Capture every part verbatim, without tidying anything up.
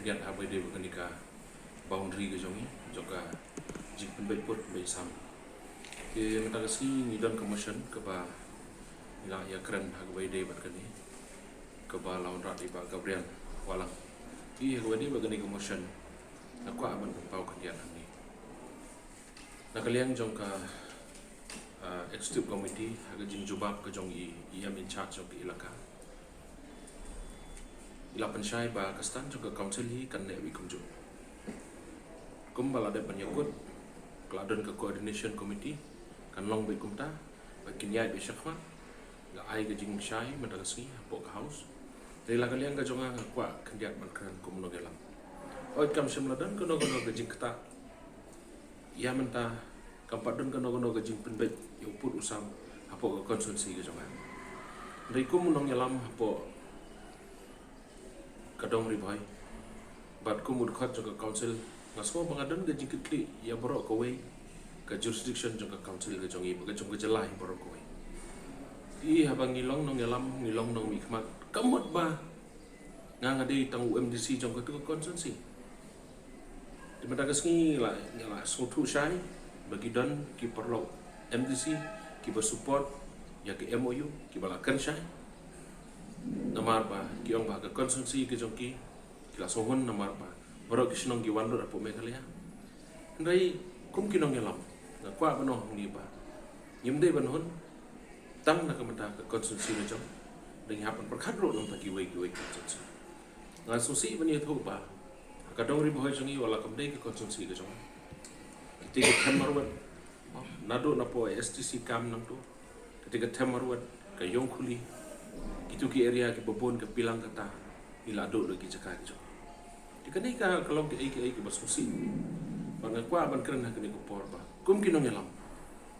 Ïa haba ïadei bad kane ka boundary ka jong ngi, jong ka jingpynbeit pud pynbeit sam. Te mynta ka sngi ngi don ka motion kaba ngi la ïakren ha kaba ïadei bad kane, kaba la wanrah da i Bah Gabriel Wahlang. Te ha kaba ïadei bad kane ka motion, nga kwah ban pynpaw khyndiat hangne. Na ka liang jong ka, ah, executive committee, ha ka jingjubab ka jong i, i EM in charge jong ka elaka, i la pynshai ba ka stand jong ka council hi kan neh beit kumjuh. Kumba la dep ban ïakut, ka la don ka coordination committee, kan long beit kumta, ba kin ïaid beit shakhmat, la ai ka jingshai mynta ka sngi hapoh ka house. Te la ka liang ka jong nga, nga kwah khyndiat ban kren kum u nongïalam. Hooid, kam shym la don kano kano ka jingktah ïa mynta, kam pat don kano kano ka jingpynbeit ïa u pud u sam hapoh ka constituency ka jong nga. Hynrei kum u nongïalam hapoh ka dong Ri Bhoi, bad kum u dkhot jong ka council, nga sngew ba nga don ka jingkitkhlieh ïa baroh kawei ka jurisdiction jong ka council ka jong ngi, bad ka jong ka jylla hi baroh kawei. Te haba ngi long nongïalam, ngi long nongmihkhmat, ka mut ba nga, nga dei tang u MDC jong katu ka constituency. Te mynta ka sngi la, nga la sngewthuh shai ba ki don ki paralok MDC kiba support ïa ka MOU, kiba la kren shai. Namar ba ki ong ba ka constituency ka jong ki, ki la sngewhun namar ba baroh ki shnong ki wan lut hapoh Meghalaya. Hynrei kum ki nongïalam, nga kwah ban ong hangne ba ngim dei ban hun tang na ka bynta ka constituency ka jong, hynrei ngi hap ban pyrkhat ruh na ka bynta kiwei kiwei constituency. Nga sngewsih ban ïathuh ba ha ka dong Ri Bhoi jong ngi, wat la kam dei ka constituency ka jong, kata ka them marwat, naduh napoh STC kam nangtu, kata ka them marwat, ka Ïongkhuli, kitu ki area kiba bun, ka Pilang kata, ngi la duh da ki jaka ki jong. Te kane ka, ka long kaei kaei kaba sngewsih. Bad nga kwah ban kren ha kane ka por ba kum ki nongïalam,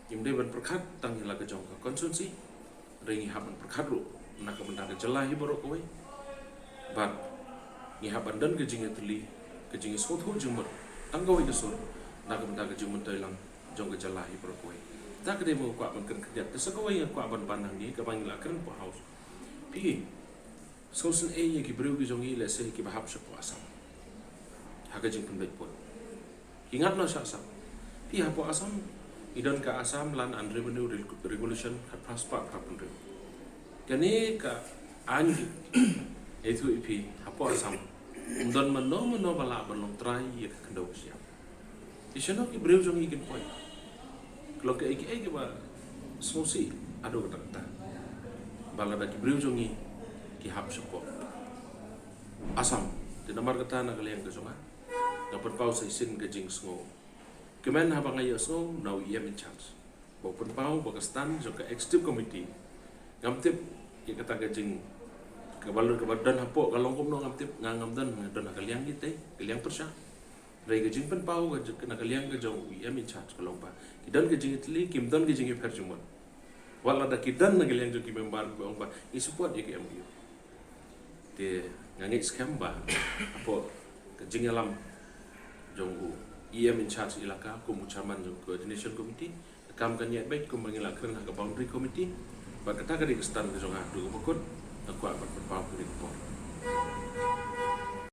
ngim dei ban pyrkhat tang ïa la ka jong ka constituency, hynrei ngi hap ban pyrkhat ruh na ka bynta ka jylla hi baroh kawei. Bad ngi hap ban don ka jingïatylli, ka jingïasngewthuh jingmut tang kawei ka sur na ka bynta ka jingmyntoi lang jong ka jylla hi baroh kawei. Kata ka dei ba nga kwah ban kren khyndiat. Te sa kawei nga kwah ban ban hangne, kaba ngi la kren hapoh house. Phi sngewsynei ïa ki briew ki jong ngi, lehse kiba hap shapoh Assam ha ka jingpynbeit pud. Ki ngat noh sha Assam. Phi, hapoh Assam ngi don ka Assam Land and Revenue Reg-, Regulation khatphra spah khathynriew. Kane ka aiñ, ïathuh ïa phi, hapoh Assam ym don mano mano ba lah ban long trai ïa ka khyndew ka shyiap. Te shano ki briew jong ngi kin poi? Ka long kaei kaei kaba sngewsih haduh katta katta, ba lada ki briew jong ngi ki hap shapoh Assam. Te namar kata, na ka liang ka jong nga, nga pynpaw sa shisien ka jingsngew. Kmen haba nga ïohsngew na u EM in charge ba u pynpaw ba ka stand jong ka executive committee, ngam tip ïa kata ka jing, kaba lor kaba don hapoh ka long kumno, ngam tip. Nga ngam don, nga don ha ka liang kitei, ka liang pyrshah. Hynrei ka jingpynpaw ka jong, na ka liang ka jong u EM in charge, ka long ba ki don ka jingïatylli, kim don ka jingïapher jingmut. Wat lada ki don na ka liang jong ki member ba ong ba ngi support ïa ka MOU. Te nga ngeit skhem ba hapoh ka jingïalam jong u EM in charge elaka kum u chairman jong coordination committee, ka kam kan ïaid beit kumba ngi la kren ha ka boundary committee. Bad kata ka dei ka stand ka jong nga haduh kaba kut, nga kwah ban pynpaw ha kane ka por.